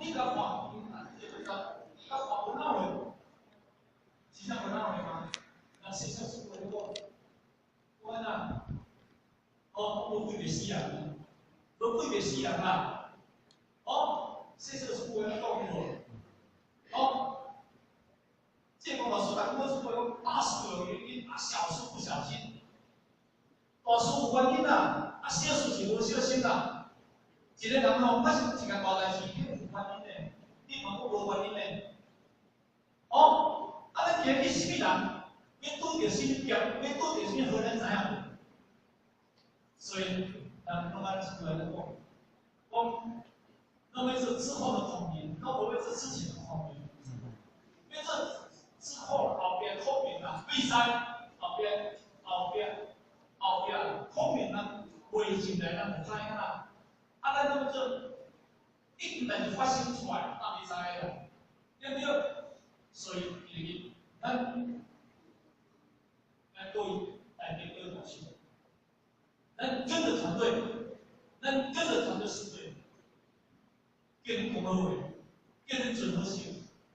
你共看，這個佮看無哪會，真正無哪會嗎？那小小說話講，我哪，哦，無幾個死人，無幾個死人啊，哦，小小說話講無，哦，這個老師講，我是講大事有原因，啊，小事不小心，大事有原因啦，啊，小事是無小心啦。一個人吼發生一件大代誌，彼有原因的，你嘛閣無原因的。哦，啊，咱今日去啥物人，欲拄著啥物劫，欲拄著啥物禍，咱知影無？所以，咱攏按這句來講，講，攏欲做之後的孔明，攏無欲做之前的孔明。欲做之後後壁孔明啊，比賽後壁後壁後壁孔明啊，袂進來咱就知影啦。啊，咱怎麼做？一旦代誌發生出來，咱袂知啦，對不對？所以，今日咱咱各位來面對大事，咱跟着團隊，咱跟着團隊是對的。叫你講好話，叫你做好事，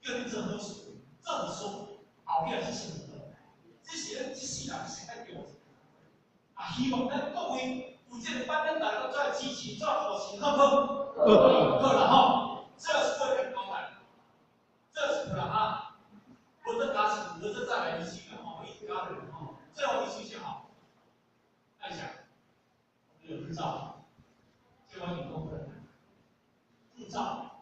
叫你做好事，做好事，後壁是成功。這是咱這世人上愛重視。啊，希望咱各位有這個班，咱大家做支持，做扶持，好不好？好啦吼，這是過來講來，這是啦哈，無得加持，無得再來一次啦吼，一直加落吼，最後一次就好。看一下，我們有護照，這我已經講過了。護照，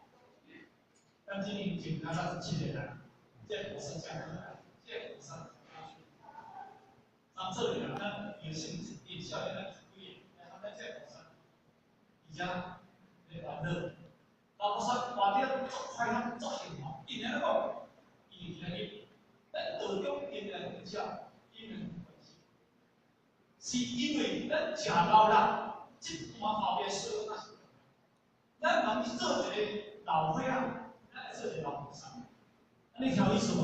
咱今年前較早是七個人，這個菩薩講過來，這個菩薩咱這裡啊，咱有姓有少年咱幾個，咱這個菩薩，而且咧煩惱，老菩薩活得足快樂、足幸福，伊爾講，伊今日咱道中因來佛教，因緣關係，是因為咱食老力，這段後壁說那是，咱通去做一個老歲仔，咱來做一個老菩薩，按呢聽有意思無？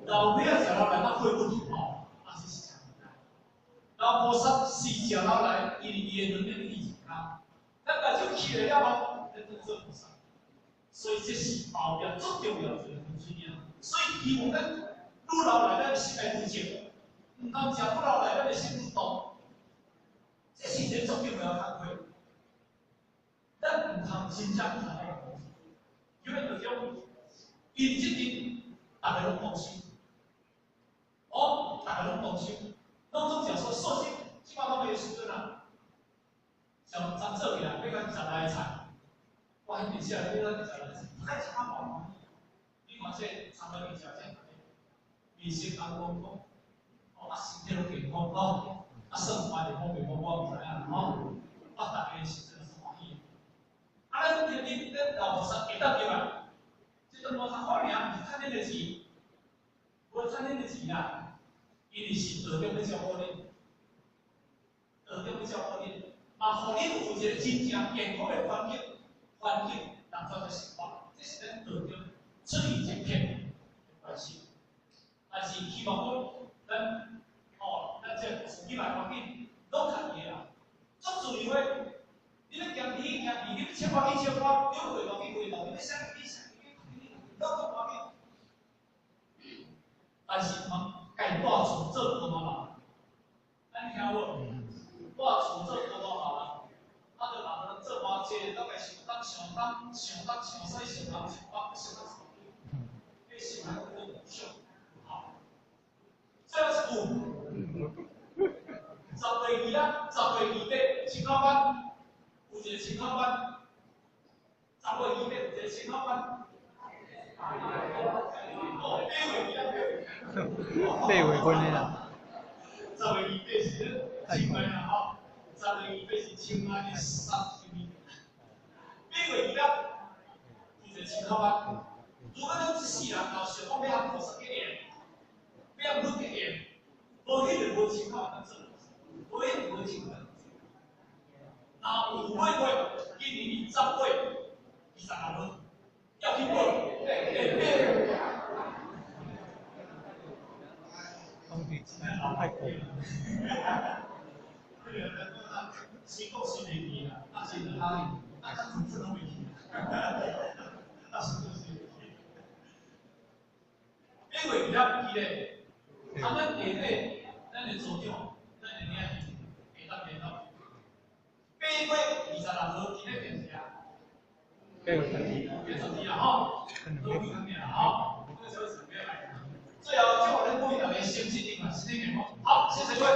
老歲仔食老力，咱會問題吼，啊這是誠厲害。老菩薩是食老力，因為伊的能力比較，咱把這起來了無？咱就做菩薩。所以這是後壁足重要一個分水嶺。所以希望咱愈老來，咱心會愈靜，毋通食不老來，咱的心愈動。這是一個足重要的工課。咱毋通真正毋通來講，因為就種，因這陣逐个攏當心，哦，逐个攏當心，攏總食素素食，這擺攏袂時陣啊。像昨做起來買到20來個菜，我彼陣時買到20來個菜，太食較歡喜。你看這餐廳裡食這，面色紅光光，哦，啊身體攏健康吼，啊算盤是方便無我毋知影吼，啊，逐个是真是歡喜。啊，咱今日咱老菩薩會當入來，這頓菩薩好爾，毋是趁恁的錢，無趁恁的錢啦，因為是道中欲照顧恁，道中欲照顧恁，嘛，予恁有一個真正健康的環境，環境來做這生活，這是咱道中出去一片的關係。但是希望講，咱吼，咱這個起來環境攏較伊的啦，足自由的。你欲行去行去，你欲切歌去切歌，你欲回頭去回頭，你欲啥去啥去，攏足歡喜。但是毋通家己蹛厝做孤單人，按呢聽有無？蹛厝做孤單人，啊，就人做偌濟，攏會想東想東想東想西想南想北，想東想西，你想來講想好。最後一句，10月2啊，10月28青口班，有一個青口班，10月28有一個青口班。哦，8月2啊，八月份的啦。 10月28是咧清迈啦吼，10月28是清邁的十啥物？8月2啊，有一個青口班。如果咱這世人若想講欲予菩薩結緣，欲予佛結緣，無彼個無青口會當做，無彼個無青口。若有買過，今年10月26號要去報，欸欸。講佇太過。新國新年期啦，啊是啊，啊咱不攏袂去。去咧。啊，咱下底，咱的组长，咱的领袖，下当下当。8月26号，今日电视啊。八月十二。8月12啦吼，都几工尔啦吼，这个小时不要来。最后，祝咱每一个身心灵身体健康。好，谢谢各位。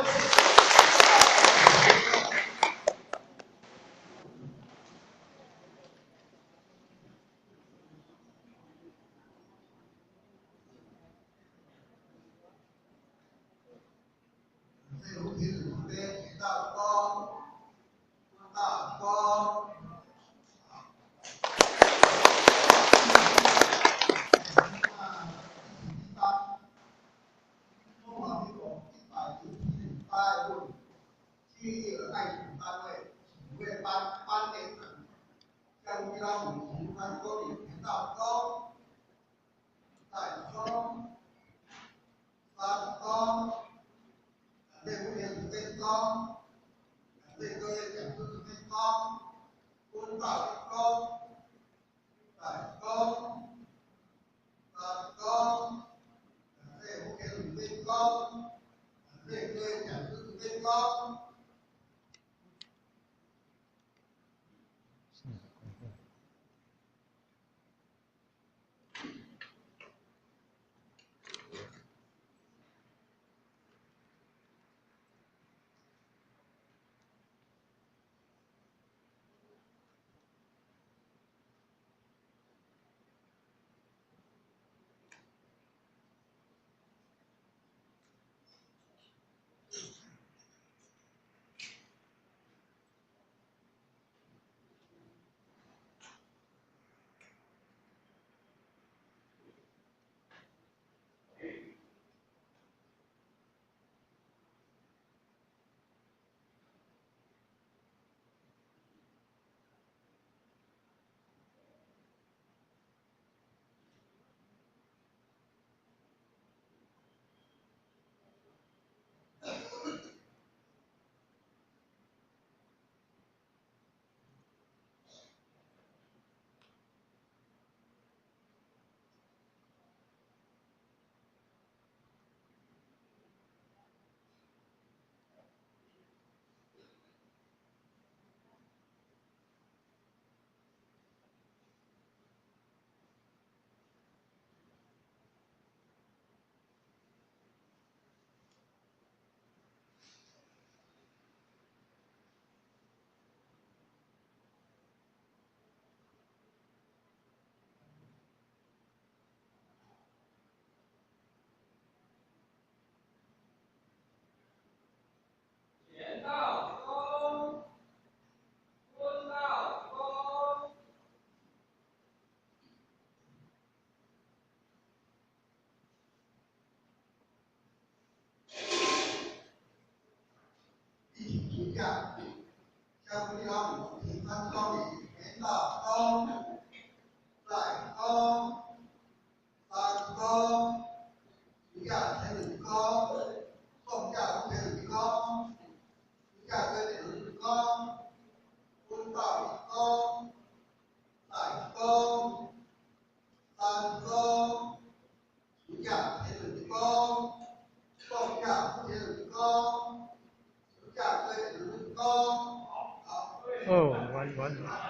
哦，完完。